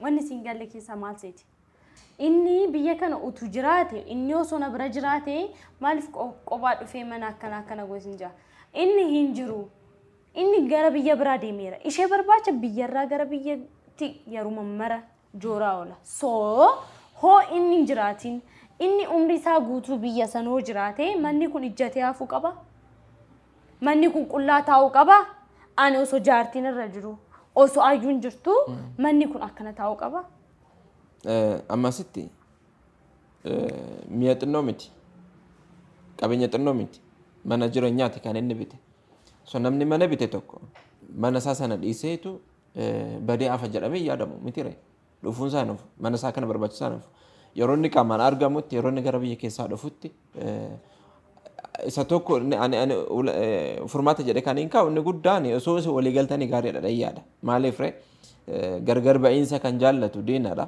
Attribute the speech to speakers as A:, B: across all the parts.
A: Wanni siin galle keessaa maal seeti? Inni biyya kana utuu jiraate, inni osoo na bira jiraate maaliif qophaa dhufee mana akkana akkana gosin jira? Inni hin jiru. Inni gara biyya biraa deemeera. Ishee barbaacha biyyarraa gara biyyatti yeruma mara jooraa oola. So hoo inni hin jiraatin, inni umri isaa guutuu biyya sanoo jiraate manni kun ijjatee hafuu qaba? Manni kun qullaa taa'uu qaba? Ani osoo jaartiin irra jiru, osoo ayyuun jirtu manni kun akkana taa'uu qaba?
B: Ammasitti mi'a xinnoo miti. Qabeenya xinnoo miti. Mana jireenyaati kan inni bite. So namni mana bite tokko mana isaa sana dhiiseetu badee hafa jedhamee yaadamu miti ree. Dhufuun isaa nuuf mana isaa kana barbaachisaa nuuf. Yeroo inni qaamaan argamutti, yeroo inni gara biyya keessaa dhufutti isa tokko ani furmaata jedhee kan hin kaa'u inni guddaan osoo walii galtanii gaariidha dhayyaadha. Maaliif ree gargar ba'iinsa kan jaallatu diinadha.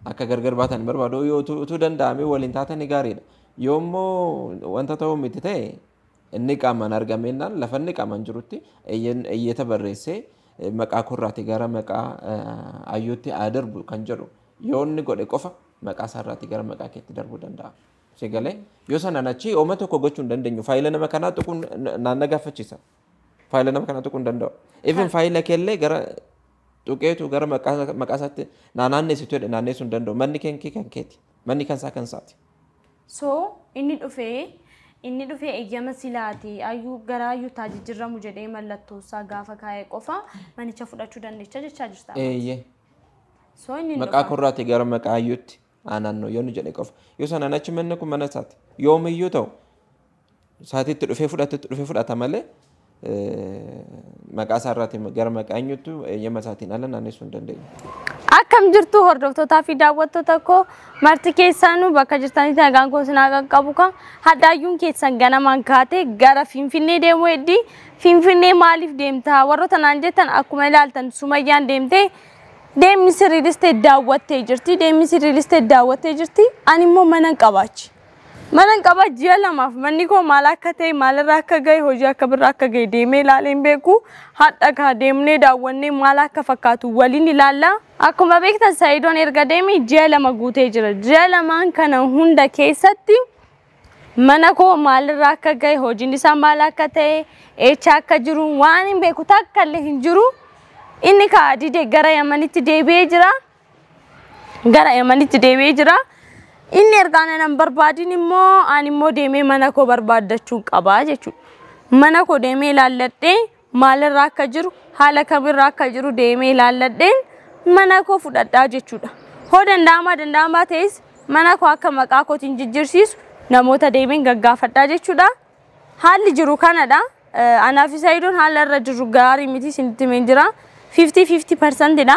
B: Akka gargar baatan barbaadu yoo utuu danda'ame waliin taatanii gaariidha. Yoommoo wanta ta'uu miti ta'e inni qaamaan argameennaan lafa inni qaamaan jirutti eeyyata barreessee maqaa korraati gara maqaa ayyuutti haa darbu kan jedhu yoo inni godhe qofa maqaa isaarraati gara maqaa keetti darbuu danda'a. Sigalee yoo sanaan achi ooma tokko gochuu hin dandeenyu. Faayila nama kanaa tuquun naanna gaafachiisa. Faayila nama kanaa tuquu hin danda'u. Even faayila keellee gara tuqeetu gara maqaa isaatti naanneessitu jedhe naanneessuu hin danda'u. Manni kee kan keeti. Manni kan isaa kan isaati.
A: So inni dhufee eeyyama silaati ayyuu gara ayyuu taajijjiiramu jedhee mallattoo isaa gaafa kaa'ee qofa manicha fudhachuu dandeecha jechaa jirta.
B: Eeyyee.
A: So inni
B: maqaa korraati gara maqaa ayyuutti naannoo yoo nu jedhe qofa. Yoo sanaan achi manni kun mana isaati. Yoomiyyuu ta'u saatiitti dhufee fudhatetti dhufee fudhata malee maqaa isaarraati gara maqaa eenyutti eeyyama isaatiin ala naanneessuu hin dandeenyu.
A: Akkam jirtu hordoftootaa fi daawwattoota koo marti keessanuu bakka jirtanitti nagaan koo isin haa qaqqabu kan haddaayyuun keessan ganamaan kaatee gara Finfinnee deemuu heddii. Finfinnee maaliif deemtaa warroota naan jettan akkuma ilaaltan Sumayyaan deemtee deemni riilistee daawwattee jirti. Deemni riilistee daawwattee jirti. Ani immoo mana hin qabaachi. Mana hin qabaa ji'a lamaaf manni koo maal akka ta'e maalirraa akka gahe hojii akka birraa akka gahe deemee ilaalee hin beeku. Hadha kaa deemnee daawwannee maal akka fakkaatu waliin ilaalla. Akkuma beektan Sa'idoon erga deemee ji'a lama guutee jira. Ji'a lamaan kana hunda keessatti mana koo maalirraa akka gahe hojiin isaa maal akka ta'e eessa akka jiru waan hin beeku takka illee hin jiru. Inni kaa didee gara Yamanitti deebi'ee jira. Gara Yamanitti deebi'ee jira. Inni ergaan nan barbaadin immoo ani immoo deemee mana koo barbaaddachuu qabaa jechuudha. Mana koo deemee ilaalladhee maalirraa akka jiru haala kamirraa akka jiru deemee ilaalladheen mana koo fudhadhaa jechuudha. Hoo danda'amaa ta'es mana koo akka maqaa kootiin jijjiirsiisu namoota deemeen gaggaafadhaa jechuudha. Haalli jiru kanadha. Anaa fi Sa'idoon haala irra jiru gaarii miti isinitti himeen jira. 50-50% dha.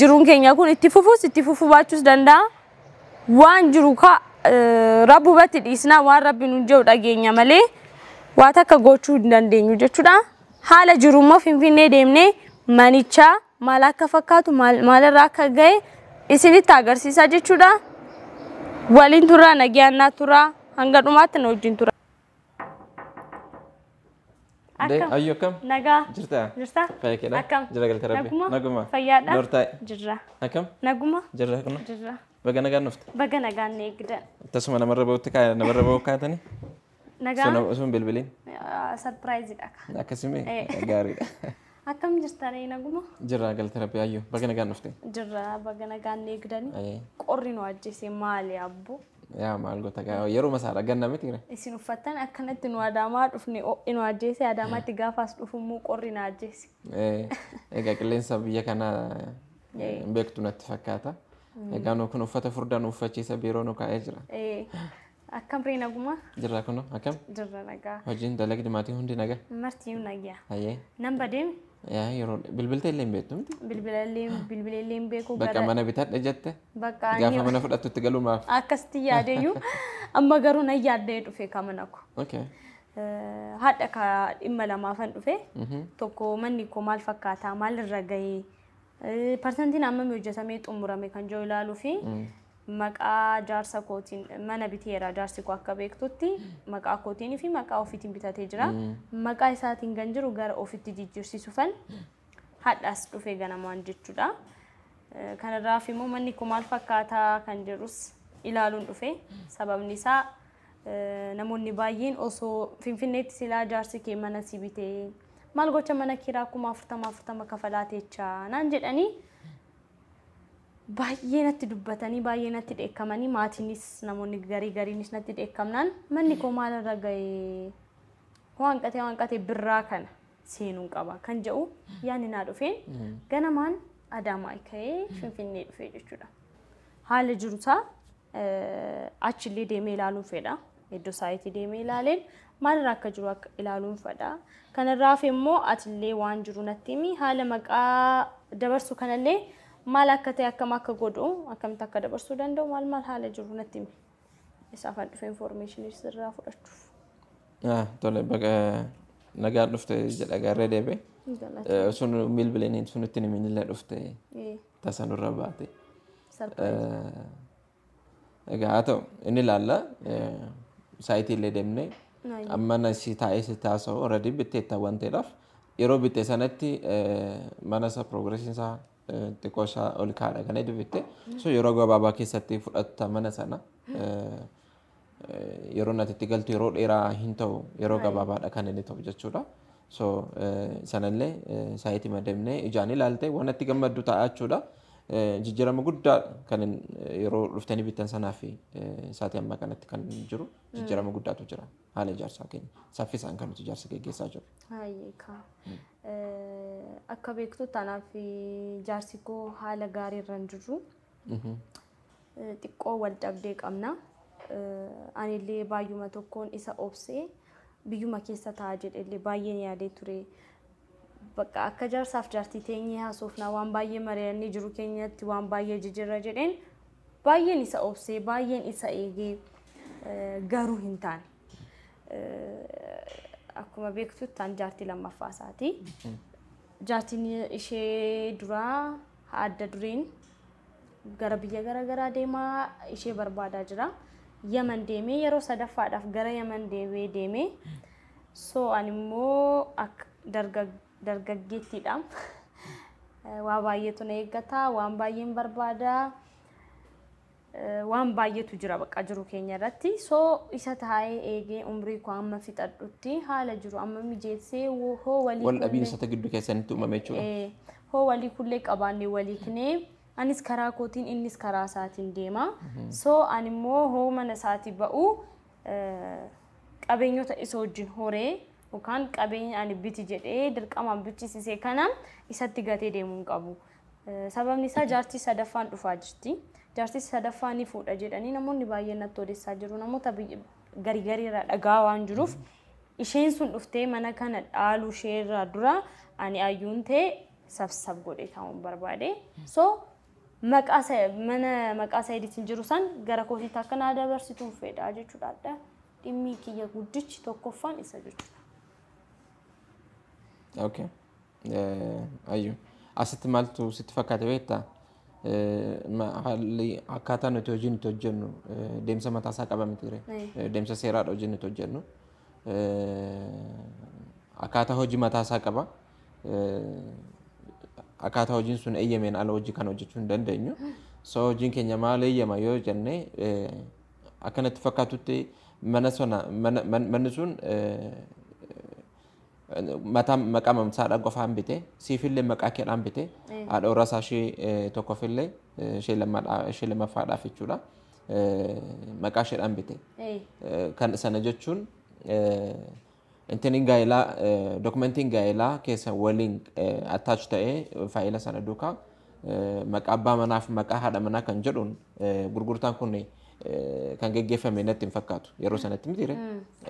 A: Jiruun keenya kun itti fufuus itti fufuu baachuus danda'a. Waan jiru ka rabbumatti dhiisnaa waan rabbi nuun jedhu dhageenya malee waa takka gochuu hin dandeenyu jechuudha. Haala jiru immoo Finfinnee deemnee manichaa maal akka fakkaatu maalirraa akka gahe isinitti agarsiisaa jechuudha. Waliin turaa nagaan turaa hanga dhumaatti na wajjin tura.
B: Ayyuu akkam?
A: Nagaa.
B: Jirtaa?
A: Jirtaa?
B: Fayyaa keedha?
A: Akkam?
B: Jira galata rabbi.
A: Naguma?
B: Naguma.
A: Fayyaadha?
B: Noortaa'e.
A: Jirra.
B: Akkam?
A: Naguma?
B: Jirra kuna?
A: Jirra.
B: Baga nagaan dhufte.
A: Baga nagaan eegdan.
B: Tasuma namarra bahutti namarra bahuu kaatanii?
A: Nagaa.
B: Osoo hin bilbiliin.
A: Sarpiraayiziidha.
B: Akkasuma gaariidha.
A: Akkam jirtanii naguma?
B: Jirra galata rabbi ayyuu baga nagaan dhufte.
A: Jirra baga nagaan eegdanii. Qorri nu ajjeese maali abbo?
B: Yaa maal goota yeroo masaadha ganna miti ree.
A: Isin uffattan akkanatti nu Adaamaa dhufne nu ajjeese Adaamaatti gaafaas dhufummoo qorri na ajjeese.
B: Egaa qilleensa biyya kanaa hin beektu natti fakkaata. Egaa nu kun uffata furdaa nu uffachiisa biiroo nu kaa'ee jira.
A: Akkam ree naguma?
B: Jirra kun akkam?
A: Jirra nagaa.
B: Hojiin dalagdi maatii hundi nagaa?
A: Martiyyuu nagaa.
B: Hayyee.
A: Nan badeemi?
B: Yaa yeroo bilbiltee illee hin beektu miti?
A: Bilbilee illee hin beeku.
B: Bakka mana bitadhe jette?
A: Bakka
B: gaafa mana fudhattutti galuu maaf?
A: Akkasitti yaadeyyuu amma garuu nan yaaddee dhufe ka mana koo.
B: Okay.
A: Haadha ka dhimma lamaafan dhufe. Tokko manni koo maal fakkaataa maalirra gahee parsantiin hammamii hojjetamee xumurame kan jiru ilaaluu fi maqaa jaarsa kootiin mana biteera jaarsi koo akka beektutti maqaa kootiin fi maqaa ofiitiin bitatee jira. Maqaa isaatiin kan jiru gara ofitti jijjiirsiisufan Hadhaas dhufe ganamaan jechuudha. Kanarraaf immoo manni kun maal fakkaataa kan jedhus ilaaluun dhufe. Sababni isaa namoonni baay'een osoo Finfinneetti silaa jaarsi kee mana si bitee maal gocha mana kiraa 40,000 kafalaa teechaa naan jedhanii baay'ee natti dubbatanii baay'ee natti dheekkamanii maatiinis namoonni garii gariinis natti dheekkamnaan manni koo maalirra ga'ee waan qatee birraa kana seenuun qaba kan jedhu yaadni naa dhufeen ganamaan Adaamaa ka'ee Finfinnee dhufee jechuudha. Haala jirusaa achillee deemee ilaaluun fedha. Iddoo saayitii deemee ilaaleen maalirra akka jiru akka ilaaluun fedha. Kanarraaf immoo atillee waan jiru natti himi haala maqaa dabarsu kanallee maal akka ta'e akkam akka godhu akkamitti akka dabarsuu danda'u maal maal haala jiru natti himi. Isaafan dhufe information sirraa fudhachuuf.
B: Tole baga nagaan dhufte jedha gaarree deebi'e. Sun bilbileen sun ittiin himinillee dhufte tasa nurra baate. Egaa haa ta'u inni ilaalla saayitii illee deemnee amma na si taa'ee si taasa'u already bitteetta waan ta'eedhaaf yeroo bitte sanatti mana isa progressiin isaa xiqqoo isaa ol kaadha kan inni bitte so yeroo gabaabaa keessatti fudhatta mana sana yeroo nati itti galtu yeroo dheeraa hin ta'u yeroo gabaabaadha kan inni ta'u jechuudha. So sanallee saayitii deemnee ijaan ilaalte waan itti gammaddu ta'a jechuudha. Jijjiirama guddaa kan yeroo dhuftanii bittan sanaa fi sa'aatii ammaa kanatti kan jiru jijjiirama guddaatu jira haala ijaarsaa keenya saffisaan kan nuti ijaarsa geggeessaa jirru.
A: Hayyeekaa. Akka beektu tanaaf jaarsi koo haala gaarii irra hin jirru. Xiqqoo wal dhabdee qabna. Anillee baay'uma tokkoon isa obsee biyyuma keessa ta'a jedhellee baay'een yaadee ture. Bakka akka jaarsaaf jaartii teenyee haasofnaa waan baay'ee mari'annee jiru keenyatti waan baay'ee jijjiirra jedheen baay'een isa obsee baay'een isa eegee garuu hin taane. Akkuma beektutti an jaartii lammaffaa isaati. Jaartiin ishee duraa adda dureen gara biyya garaagaraa deemaa ishee barbaadaa jira. Yaman deemee yeroo sadaffaadhaaf gara Yaman deemee so ani immoo akka dargaggeettiidha. Waa baay'eetu na eeggata, waan baay'een barbaada, waan baay'eetu jira bakka jiru keenya irratti. So isa taa'ee eegee umrii koo amma fixadhutti haala jiru amma mijeessee hoo walii
B: Wal dhabiinsota gidduu keessanitti uumame jechuudha.
A: Hoo walii kullee qabaannee walii kinee anis karaa kootiin innis karaa isaatiin deema. So ani immoo hoo mana isaatii ba'u qabeenyota isa wajjin horee yookaan qabeenya ani biti jedhee dirqamaan bichisiisee kana isatti gatee deemuu hin qabu. Sababni isaa jaartii sadaffaan dhufaa jirti. Jaartii sadaffaan ni fuudha jedhanii namoonni baay'een natti odeessaa jiru. Namoota garii garii irraa dhagaa waan jiruuf isheen sun dhuftee mana kana dhaaluu ishee irraa dura ani ayyuun ta'e sabsab godhee taa'uun barbaade. So maqaa mana maqaa sayidiitiin jiru san gara kootiitti akka naa dabarsituun fedha jechuudha. Dhimmi kiyya guddichi tokkoffaan isa jechuudha.
B: Okay. Ayyu. Asitti maaltu sitti fakkaate beektaa? Haalli akkaataa nuti hojii nuti hojjennu deemsa mataa isaa qaba miti ree. Deemsa seeraadha hojii nuti hojjennu. Akkaataa hojii mataa isaa qaba. Akkaataa hojiin sun eeyyameen ala hojii kana hojjechuu hin dandeenyu. So hojiin keenya maal eeyyama yoo jenne akkanatti fakkaatutti mana sana manni sun mataa maqaa mamsaadhaan qofaan bite siifillee maqaa keedhaan bite haadha warraa isaa ishee tokkoffillee ishee lammaffaadhaaf jechuudha maqaa isheedhaan bite. Kan sana jechuun intiniin gaa'elaa dokumentiin gaa'elaa keessa waliin attach ta'ee faayila sana duukaa maqaa abbaa manaa fi maqaa haadha manaa kan jedhuun gurgurtaan kun kan geggeeffame natti hin fakkaatu yeroo sanatti miti ree.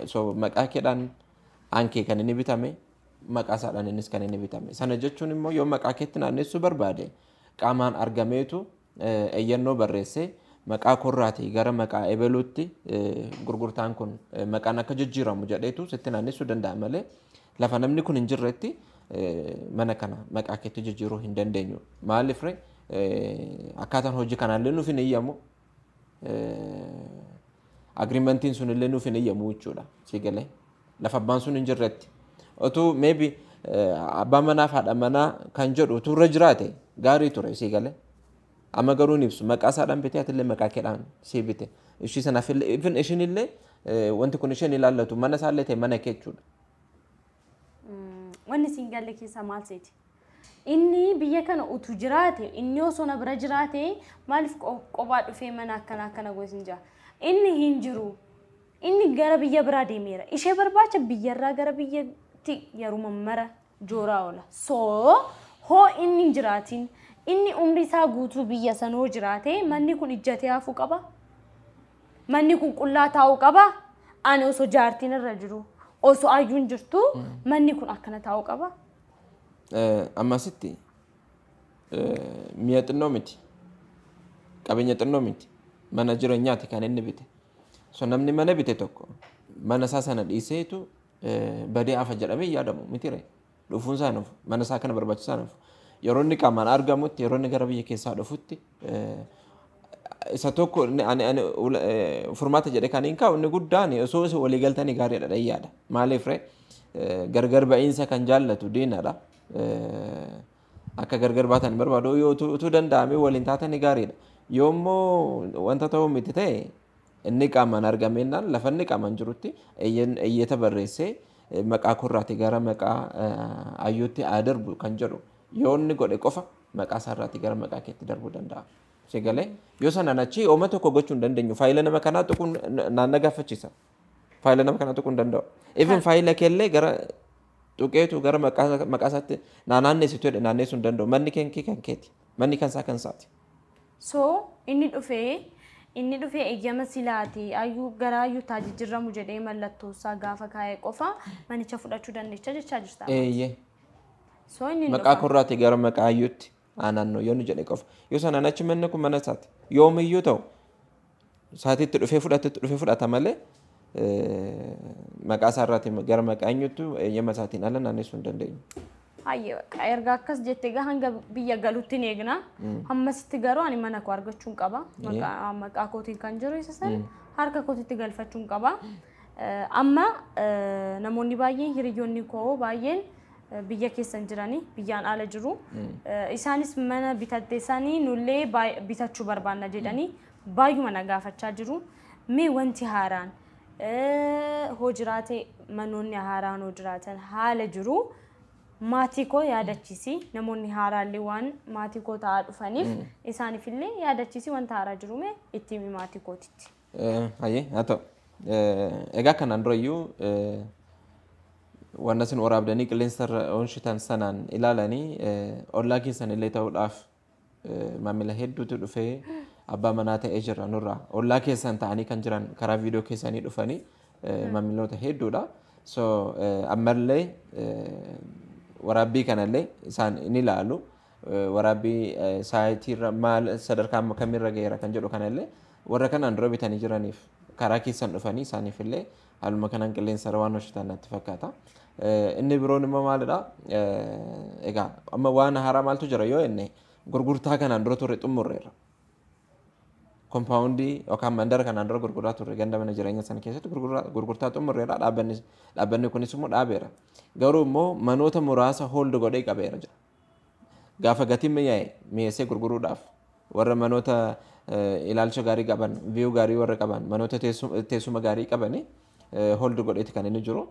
B: So maqaa keedhaan aankee kan inni bitame maqaa isaadhaan innis kan inni bitame. Sana jechuun immoo yoo maqaa keetti naannessuu barbaade qaamaan argameetu eeyyannoo barreessee maqaa korraatii gara maqaa ebeluutti gurgurtaan kun maqaan akka jijjiiramu jedheetu sitti naannessuu danda'a malee lafa namni kun hin jirretti mana kana maqaa keetti jijjiiruu hin dandeenyu. Maaliif ree akkaataan hojii kanaallee nuuf hin eeyyamu. Agriimentiin sun illee nuuf hin eeyyamu jechuudha. Si galee lafa abbaan sun hin jirretti. Otuu maybe Abbaa manaa fi haadha manaa kan jedhu turre jiraate gaarii ture sii galee. Amma garuu ni ibsu maqaa isaadhaan bitee atillee maqaa keedhaan sii bite. Ishii sanaaf illee even ishiin illee wanti kun isheen ilaallatu mana isaallee ta'e mana kee jechuudha.
A: Wanni siin galle keessaa maal seeti? Inni biyya kana utuu jiraate, inni osoo na bira jiraate maaliif qophaa dhufee mana akkana akkana gosin jira? Inni hin jiru. Inni gara biyya biraa deemeera. Ishee barbaacha biyyarraa gara biyyatti yeruma mara jooraa oola. So hoo inni hin jiraatin, inni umri isaa guutuu biyya sanoo jiraate manni kun ijjatee hafuu qaba? Manni kun qullaa taa'uu qaba? Ani osoo jaartiin irra jiru, osoo ayyuun jirtu manni kun akkana taa'uu qaba?
B: Ammasitti mi'a xinnoo miti. Qabeenya xinnoo miti. Mana jireenyaati kan inni bite. So namni mana bite tokko mana isaa sana dhiiseetu badee hafa jedhamee yaadamu miti ree. Dhufuun isaa nuuf mana isaa kana barbaachisaa nuuf. Yeroo inni qaamaan argamutti, yeroo inni gara biyya keessaa dhufutti isa tokko ani furmaata jedhe kan hin kaa'u inni guddaan osoo isa walii galtanii gaariidha dhayyaadha. Maaliif ree gargar ba'iinsa kan jaallatu diinadha. Akka gargar baatan barbaadu yoo utuu danda'ame waliin taatanii gaariidha. Yoo immoo wanta ta'uu miti ta'e inni qaamaan argameennaan lafa inni qaamaan jirutti eeyyata barreessee maqaa korraati gara maqaa ayyuutti haa darbu kan jedhu yoo inni godhe qofa maqaa isaarraati gara maqaa keetti darbuu danda'a. Si galee yoo sanaan achi ooma tokko gochuu hin dandeenyu. Faayila nama kanaa tuquun naanna gaafachiisa. Faayila nama kanaa tuquu hin danda'u. Even faayila keellee gara tuqeetu gara maqaa isaatti naanneessitu jedhe naanneessuu hin danda'u. Manni kee kan keeti. Manni kan isaa kan isaati.
A: So inni dhufee eeyyama silaati ayyuu gara ayyuu taajijjiiramu jedhee mallattoo isaa gaafa kaa'ee qofa manicha fudhachuu dandeecha jechaa jirta.
B: Eeyyee.
A: So inni
B: maqaa korraati gara maqaa ayyuutti naannoo yoo nu jedhe qofa. Yoo sanaan achi manni kun mana isaati. Yoomiyyuu ta'u saatiitti dhufee fudhatetti dhufee fudhata malee maqaa isaarraati gara maqaa eenyutti eeyyama isaatiin ala naannessuu hin dandeenyu.
A: Hayyee bakka erga akkas jettee egaa hanga biyya galuutti ni eegna. Hammasitti garuu ani mana koo argachuun qaba. Maqaa kootiin kan jiru isa sana harka kootitti galfachuun qaba. Amma namoonni baay'een hiriyoonni koo baay'een biyya keessan jiranii biyyaan ala jiru. Isaanis mana bitatte isaanii nullee bitachuu barbaanna jedhanii baay'uma na gaafachaa jiru. Mee wanti haaraan hoo jiraate manoonni haaraan hoo jiraatan haala jiru maatii koo yaadachiisi. Namoonni haaraallee waan maatii koo ta'aa dhufaniif isaaniifillee yaadachiisi wanta haaraa jiru mee itti himi maatii kootitti.
B: Hayyee haa ta'u. Egaa kanaan durayyuu waan isin waraabdanii qilleensarra oonshitan sanaan ilaalanii ollaa keessan illee ta'uudhaaf maamila hedduutu dhufee abbaa manaa ta'ee jira nurraa. Ollaa keessan ta'anii kan jiran karaa viidiyoo keessanii dhufanii maamiloota hedduudha. So ammallee waraabbii kanallee isaan ni ilaalu. Waraabbii saayitiirra maal sadarkaa kamirra ga'eera kan jedhu kanallee warra kanaan dura bitanii jiraniif karaa keessan dhufanii isaaniifillee haaluma kanaan qilleensarra waan hojjetan natti fakkaata. Inni biroon immoo maalidha? Egaa amma waan haaraa maaltu jira yoo jenne gurgurtaa kanaan dura turre xumurreerra. Kompaawundii yookaan mandara kanaan dura gurguraa turre ganda mana jireenya sana keessatti gurgurtaa xumurreerra. Dhaabbanni kunis immoo dhaabeera. Garuu immoo manoota muraasa hooldi godhee qabeera jira. Gaafa gatiin mi'aaye mi'eessee gurguruudhaaf warra manoota ilaalcha gaarii qaban, viyuu gaarii warra qaban, manoota teessuma gaarii qabani hooldi godheeti kan inni jiru.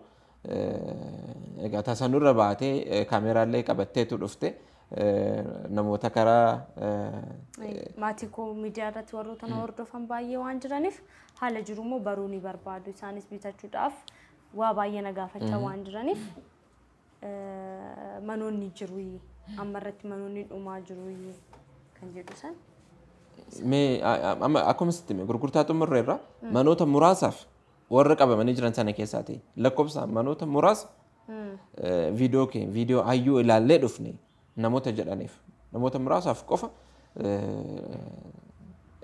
B: Egaa tasanurra baatee kaameraallee qabatteetu dhufte namoota karaa
A: maatii koo miidiyaa irratti warroota na hordofan baay'ee waan jiraniif haala jiru immoo baruu ni barbaadu. Isaanis bitachuudhaaf waa baay'ee na gaafachaa waan jiraniif manoonni jiru amma irratti manoonni dhumaa jiru kan jedhu san.
B: Mee amma akkuma sitti hime gurgurtaa xumurreerra manoota muraasaaf warra qabamanii jiran sana keessaati lakkoofsaan manoota muraasa viidiyoo kee viidiyoo ayyuu ilaallee dhufne namoota jedhaniif namoota muraasaaf qofa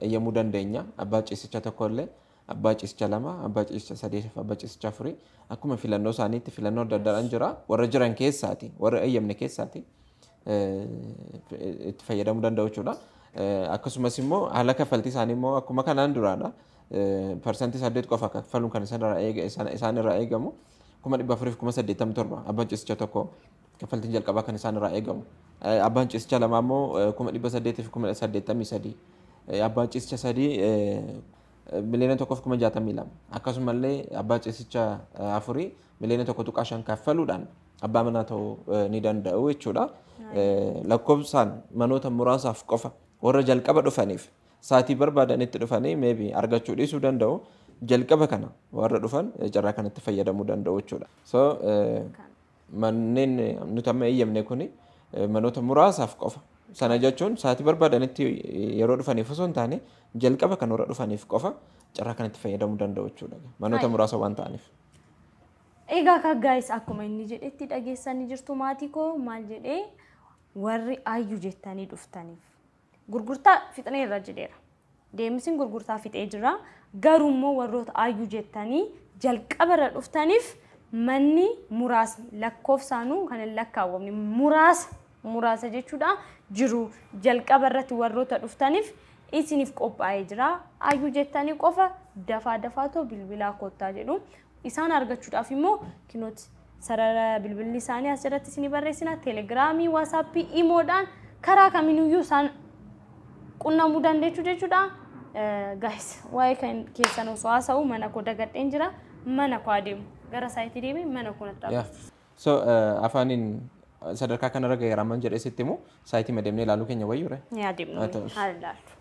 B: eeyyamuu dandeenya. Abbaa ciisicha tokkollee, abbaa ciisicha lama, abbaa ciisicha sadii, abbaa ciisicha afurii akkuma filannoo isaaniitti filannoo adda addaan jira. Warra jiran keessaati, warra eeyyamne keessaati itti fayyadamuu danda'u jechuudha. Akkasumas immoo haala kaffaltii isaanii immoo akkuma kanaan duraadha. 8% qofa kaffaluun kan isaan irraa eegamu 487,000 abbaan ciisicha tokko Kaffaltiin jalqabaa kan isaan irraa eegamu. Abbaan ciisicha lamaa immoo 883,000. Abbaan ciisicha sadii 1,062,000. Akkasumallee abbaa ciisicha afurii 1.5 million kaffaluudhaan abbaa manaa ta'uu ni danda'u jechuudha. Lakkoofsaan manoota muraasaaf qofa warra jalqaba dhufaniif sa'aatii barbaadanitti dhufanii maybe argachuu dhiisuu danda'u. Jalqaba kana warra dhufan carraa kanatti fayyadamuu danda'u jechuudha. So manneen nuti amma eeyyamne kuni manoota muraasaaf qofa. Sana jechuun sa'aatii barbaadanitti yeroo dhufaniif osoo hin taane jalqaba kan warra dhufaniif qofa carraa kanatti fayyadamuu danda'u jechuudha. Manoota muraasa waan ta'aniif.
A: Egaa akka guys akkuma inni jedhetti dhageessanii jirtu maatii koo maal jedhee warri Ayyuu jettanii dhuftaniif gurgurtaa fixneerra jedheera. Deemsiin gurgurtaa fixee jira. Garuu immoo warroota Ayyuu jettanii jalqabarra dhuftaniif manni muraasni lakkoofsaanuu kan hin lakkaawwamne muraasa muraasa jechuudha jiru jalqaba irratti warroota dhuftaniif isiniif qophaa'ee jira. Ayyuu jettanii qofa dafaa dafaatoo bilbilaa kottaa jedhu. Isaan argachuudhaaf immoo kinooti sarara bilbilli isaanii as jalatti isinii barreessina. Teelegiraamii, Waasaappii, Imoodhaan karaa kamiiniyyuu isaan qunnamuu dandeechuu jechuudha. Guys, waa'ee kan keessan osoo haasa'u mana koo dagadheen jira. Mana koo adeemu. Gara saayitii deemee mana koo natti
B: Yeah. So afaaniin sadarkaa kanarra gaheera amman jedhee sitti himu saayitii madeemnee ilaaluu keenya wayyuure.
A: Ni adeemnu.
B: Haa ta'us.
A: Haa ilaallu.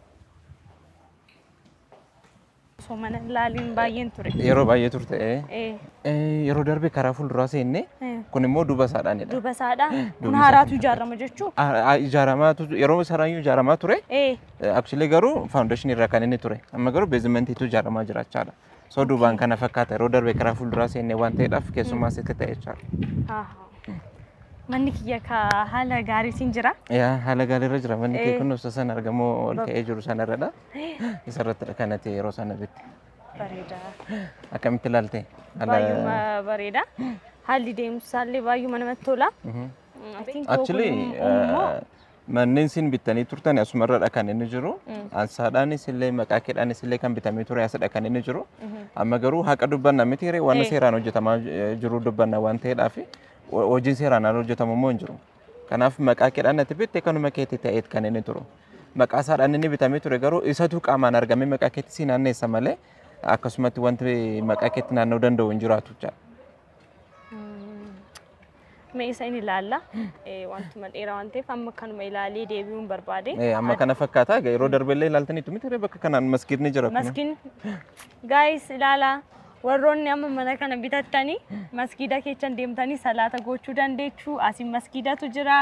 A: Osoo mana ilaaliin baay'een ture.
B: Yeroo baay'ee turte. Yeroo darbe karaa fuulduraa seenne kun immoo duuba isaadhaanidha.
A: Duuba isaadha. Kun
B: Duuba isaa
A: haaraatu ijaarama jechuu.
B: Ijaaramaa yeroo saraayyuu ijaaramaa ture. Actually garuu foundation irra kan inni ture. Amma garuu basementiitu ijaaramaa jiraachaadha. So duubaan kana fakkaata yeroo darbe karaa fuulduraa seenne waan ta'eedhaaf keessumaa sitti ta'e jechaadha.
A: Manni kiyya ka haala gaariitiin jira.
B: Yaa, haala gaariirra jira manni kee kun ibsa sana argamoo ol ka'ee jiru sanarradha. Isarrattidha kanatti yeroo sana bitte.
A: Bareeda.
B: Akkamitti ilaalte?
A: Baay'uma bareeda. Haalli deemsaallee baay'uma namatti tola. I think
B: Actually
A: immoo
B: manneen isin bittanii turtan asumarradha kan inni jiru. Ansaadhaanis illee maqaa keedhaanis illee kan bitamee ture asidha kan inni jiru. Amma garuu haqa dubbanna miti ree waan seeraan hojjetamaa jiru dubbanna waan ta'eedhaaf hojiin seeraan ala hojjetamu immoo hin jiru. Kanaaf maqaa keedhaan ati bitte kanuma keetti ta'eet kan inni turu. Maqaa isaadhaan inni bitamee ture garuu isatu qaamaan argamee maqaa keetti si naanneessa malee akkasumatti wanti maqaa keetti naanna'uu danda'u hin jiraatu jechaadha.
A: Mee isa inni ilaalla. Wantuma dheeraa waan ta'eef amma kanuma ilaalee deebi'uun barbaade.
B: Amma kana fakkaata. Egaa yeroo darbellee ilaaltaniitu miti ree bakka kanaan maskiidni jira kun.
A: Maskiin guys ilaalaa, warroonni amma mana kana bitattanii maskiida keessan deemtanii salaata gochuu dandeechuu. Asiin maskiidatu jira.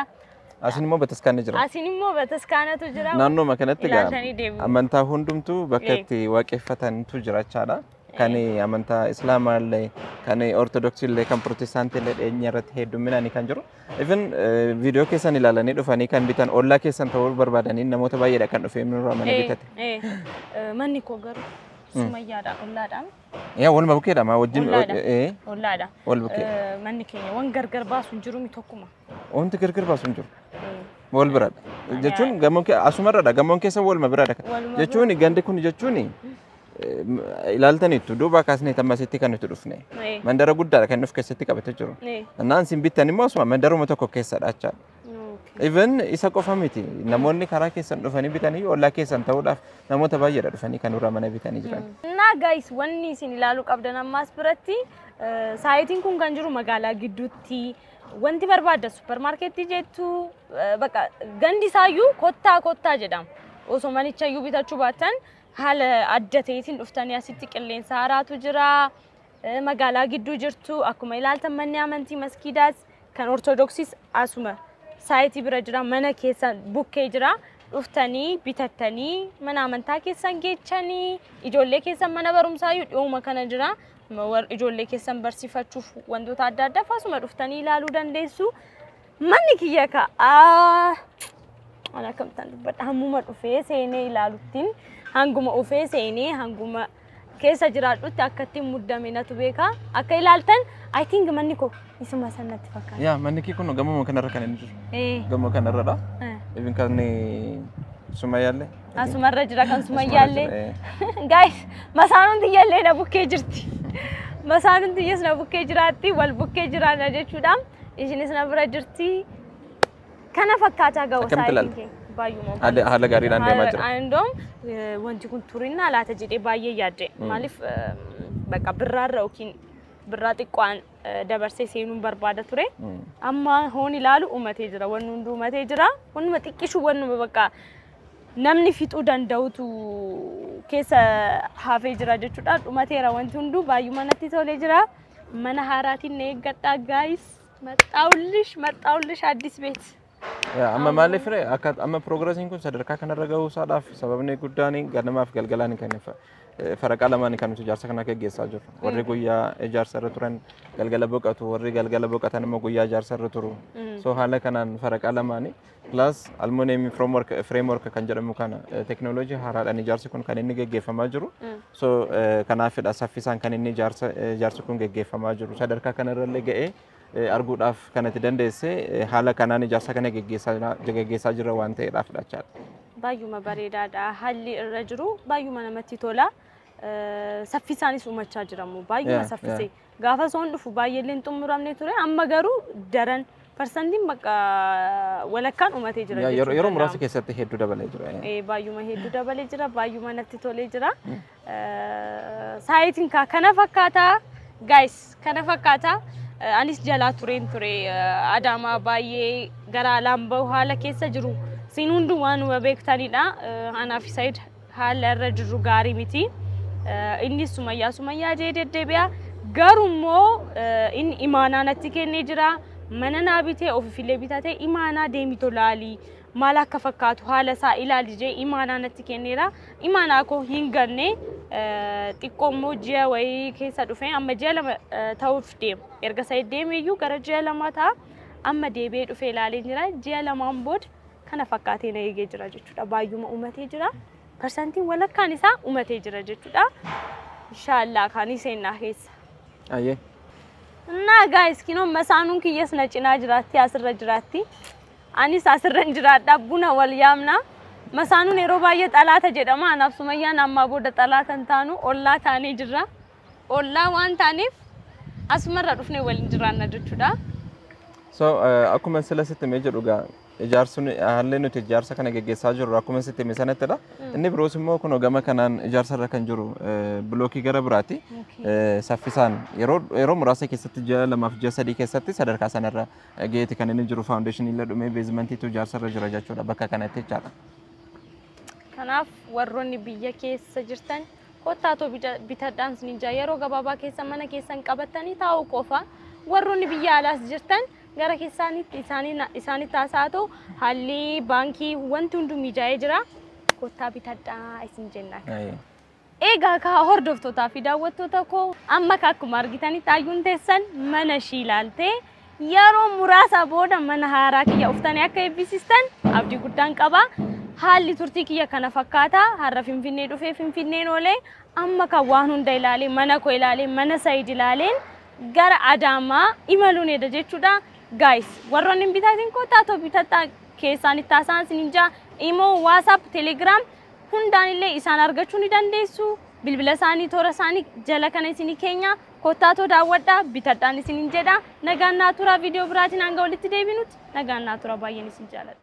B: Asin immoo bataskaanni jira.
A: Asiin immoo bataskaanatu jira.
B: Naannooma kanatti egaa
A: Ilaaltanii deebi'u.
B: amantaa hundumtuu bakka itti waaqeffatantu jira jechaadha. Kan amantaa Islaamaa illee, kan Ortodoksii illee, kan Protestaantii illee dhiyeenya irratti hedduminaan kan jiru. Even viidiyoo keessan ilaalanii dhufanii kan bitan ollaa keessan ta'uu barbaadanii namoota baay'eedha kan dhufee nurraa mana bitate.
A: Manni koo garuu Sumayyaadhaan ollaadhaan.
B: Yaa, waluma bukkeedha maa wajjin.
A: Ollaadha. Ollaadha.
B: Wal bukkee.
A: Manni keenya waan gargar baasu hin jiru mi tokkuma.
B: Wanti gargar baasu hin jiru. Wal biradha. Jechuun gamoon asumarradha. Gamoon keessa waluma biradha.
A: Waluma.
B: Jechuun gandi kun jechuun ilaaltaniittu duuba kaasnee ammasitti kan nuti dhufne. Mandara guddaadha kan inni of keessatti qabatee jiru. Innaan isin bittan immoo asuma mandaruma tokko keessadha jechaadha. Even isa qofa miti, namoonni karaa keessan dhufanii bitanii ollaa keessan ta'uudhaaf namoota baay'eedha dhufanii kan nurraa mana bitanii jiran.
A: Na guys, wanni isin ilaaluu qabdan ammaas biratti saayitiin kun kan jiru magaalaa gidduutti wanti barbaadda suppermaarkeetii jettu bakka gandi isaayyuu kottaa kottaa jedhama. Osoo manicha iyyuu bitachuu baattan haala adda ta'eetiin dhuftanii asitti qilleensa haaraatu jira. Magaalaa gidduu jirtu akkuma ilaaltan manni amantii maskiidaas kan Ortodoksiis asuma saayitii bira jira, mana keessa bukkee jira. Dhuftanii bitattanii mana amantaa keessan geechanii ijoollee keessan mana barumsaayyuu dhiyooma kana jira. Ijoollee keessan barsiifachuuf wantoota adda addaa asuma dhuftanii ilaaluu dandeessu. Manni kiyya ka'a. Ani akkamittaan dubbadha, hammuma dhufee seenee ilaaluttiin hanguma dhufee seenee hanguma keessa jiraadhutti akka ittiin muddame natu beeka. Akka ilaaltan I think manni koo isuma san natti fakkaata.
B: Yaa, manni kee kun gamoo kanarra kan inni jiru. Gamoo kanarradha. Even kan Sumayyaallee.
A: Asumarra jira kan Sumayyaallee. Guys, masaanuun tiyyallee na bukkee jirti. Masaanuun tiyyas na bukkee jiraatti, wal bukkee jiraanna jechuudha. Ishinis na bira jirti. Kana fakkaataa ga'u saayitiin keenya. Baay'uma.
B: Haala gaariidhaan deemaa jira.
A: Andoom wanti kun turinnaa laata jedhee baay'ee yaadde. Maaliif bakka birraarra yookiin birraa xiqqoon dabarsee seenuun barbaada ture. Amma hoon ilaalu uumatee jira. Wanni hundi uumatee jira. Wannuma xiqqishu wannuma bakka namni fixuu danda'utu keessa hafee jira jechuudha. Dhumateera wanti hunduu baay'uma natti tolee jira. Mana haaraatiin na eeggadhaa gaayis. Maxxaawullish maxxaawullish addis beet.
B: Amma maaliif ree akka amma piroogiresiin kun sadarkaa kanarra gahuu isaadhaaf sababni guddaan ganamaaf galgalaan kan faraqaa lamaan kan nuti ijaarsa kana gaggeessaa jirru. Warri guyyaa ijaarsa irra turan galgala boqotu, warri galgala boqotan immoo guyyaa ijaarsa irra turu. So haala kanaan faraqaa lamaani plus aluminium framework kan jedhamu kana teknooloojii haaraadhaan ijaarsi kun kan inni gaggeeffamaa jiru. So kanaafidha saffisaan kan inni ijaarsi kun gaggeeffamaa jiru. Sadarkaa kanarrallee ga'ee arguudhaaf kanatti dandeesse haala kanaan ijaarsa kana gaggeessaa jira waan ta'eedhaaf jechaadha.
A: Baay'uma bareedaadha. Haalli irra jiru baay'uma namatti tola. Saffisaanis uumachaa jiramu. Baay'uma saffisee. Gaafa soon dhufu baay'eellee hin xumuramne ture. Amma garuu daran parsantiin bakka walakkaan uumatee jira jechuudha.
B: Yeroo muraasa keessatti hedduu dabalee jira.
A: Baay'uma hedduu dabalee jira. Baay'uma natti tolee jira. Saayitiin kana fakkaata. Gaayis kana fakkaata. Anis jalaa tureen ture Adaamaa baay'ee gara alaan bahu haala keessa jiru. Siin hunduu waanuma beektanidha. Anaaf Saayid haala irra jirru gaarii miti. Innis Sumayyaa Sumayyaa jee deddeebi'a. Garuu inni imaanaa natti kennee jira. Mana naa bitee ofiifillee bitatee imaanaa deemito laali. Maal akka fakkaatu haala isaa ilaali jee imaanaa natti kenneera. Imaanaa koo hin ganne xiqqoo immoo ji'a wayii keessa dhufe amma ji'a 2 ta'uuf deema. Erga Saayid deemeeyyuu gara ji'a 2 ta'a. Amma deebi'ee dhufee ilaalee jira. Ji'a 2 booda kana fakkaatee na eegee jira jechuudha. Baay'uma uumatee jira. Parsantiin walakkaan isaa uumatee jira jechuudha. Inshaallah kaanii seenaa keessa.
B: Ayyee.
A: Innaa gaayis kinoo masaanuun kiyyas na cinaa jiraatti asirra jiraatti. Anis asirra hin jiraadha buna wal yaamna. Masaanuun yeroo baay'ee xalaata jedhama. Anaaf Sumayyaan ammaa booda xalaata hin taanu ollaa taanee jirra. Ollaa waan taaneef asumarra dhufnee waliin jiraanna jechuudha.
B: So akkuma sila sitti himee jedhu gaa ijaarsuun haalli nuti ijaarsa kana gaggeessaa jirru akkuma sitti hime sanattidha. Inni biroos immoo kun gama kanaan ijaarsa irra kan jiru bilookii gara biraati. Saffisaan yeroo muraasa keessatti ji'a 2 fi ji'a 3 keessatti sadarkaa sanarra ga'eeti kan inni jiru faawundeeshinii illee dhumee beezimentiitu ijaarsa irra jira jechuudha bakka kanatti jechaadha.
A: Kanaaf warroonni biyya keessa jirtan kottaatoo bitadhaan isin jaa yeroo gabaabaa keessa mana keessan qabatanii taa'uu qofa. Warroonni biyya alaas jirtan gara keessaanitti isaanitti haasa'aa haalli baankii wanti hunduu mijaa'ee jira. Kottaa bitadhaa isin jenna. Egaa kaa hordoftootaa fi daawwattoota koo amma akkuma argitanitti hayyuun teessan mana ishii ilaaltee yeroo muraasa booda mana haaraa kiyya uftanii akka eebbisiistan abdii guddaan qaba. Haalli turtii kiyya kana fakkaata. Har'a Finfinnee dhufee Finfinneen oolee amma kan waan hunda ilaalee mana koo ilaalee mana Saayid ilaaleen gara Adaamaa imaluun edha jechuudha. Guys, warroonni hin bitaatiin kottaatoo bitadhaa keessaan itti haasa'an isin jaa Imo, WhatsApp, Telegram hundaan illee isaan argachuu ni dandeessu. Bilbila isaanii toora isaanii jala kana isinii keenya kottaatoo daawwadhaa bitadhaan isiniin jedha. Nagaan naa turaa viidiyoo biraatiin hanga walitti deebinutti nagaan naa turaa baay'een isin jaaladha.